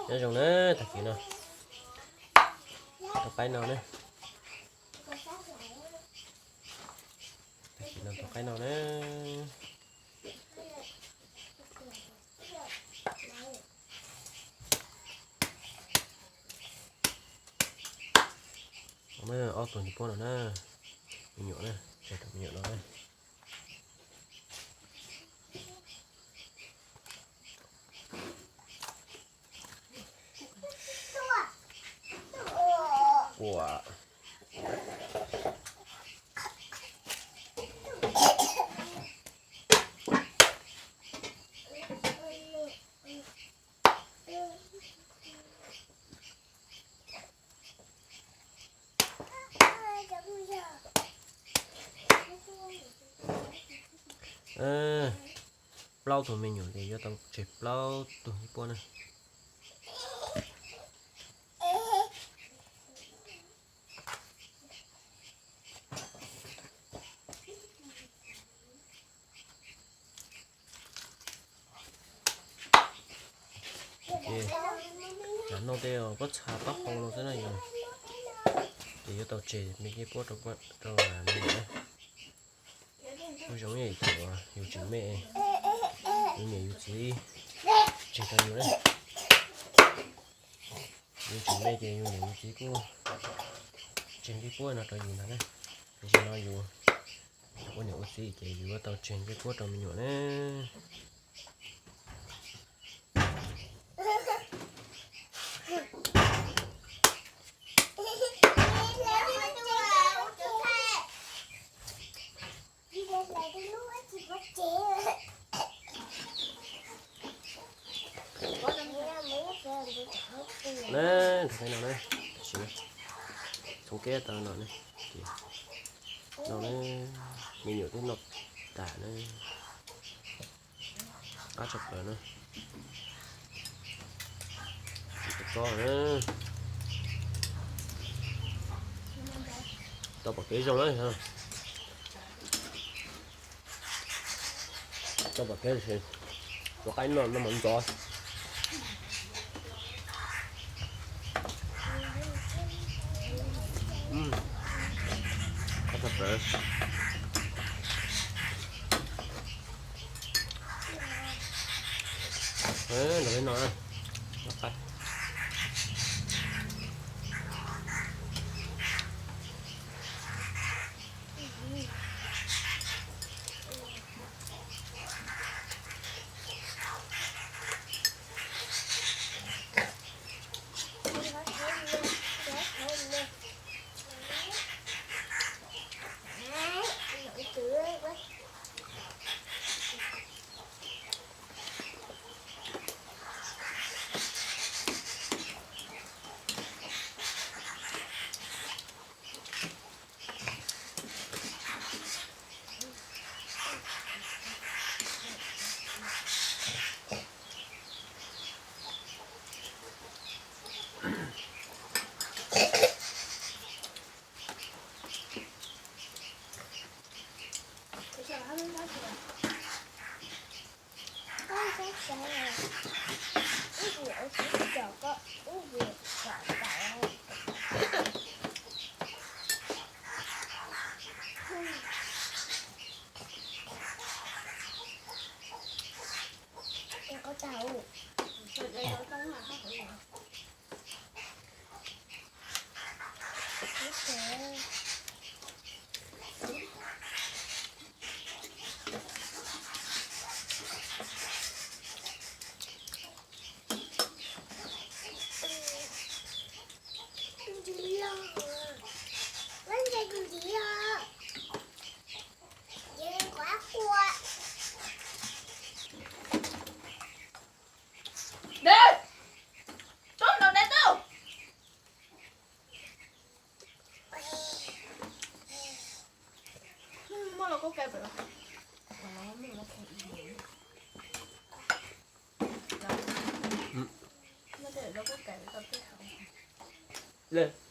Nyob zoo na, tag kis no tus qaib no na, tag kis no tus qaib no na. Muaj ob tug ncej puab no na, me nyuam na, tseg tau me nyuam no na. Ua Plaub tug me nyuam ces yuav tau tseg plaub tug ncej puab na. Ces lam noj tej pob txha pob hau no xwb na yom. Ces yuav tau tseg me ncej puab rau me nyuam na. Kuj zoo ib yam thaum yus tseem me, yus niam yus txiv tseg rau yus na. Yus tseem me ces yus niam yus txiv kuj tseg ncej puab no rau yus ntag na. Tam sim no yus ua niam ua txiv ces yus yuav tau tseg ncej puab rau me nyuam na. Na, nrog peb no na, tam sim no txhoov keb tau no na, ces no na, me nyuam twb noj tas na, qab tshaj plaws na. Tsis tau tsob na, tau pom kev zoo na. Tau pom kev, tus qaib no no mas ntxov. Qab tshaj plaws. Nrog peb no, noj qaib. lawv kuj kam tau tej hauv. Lawv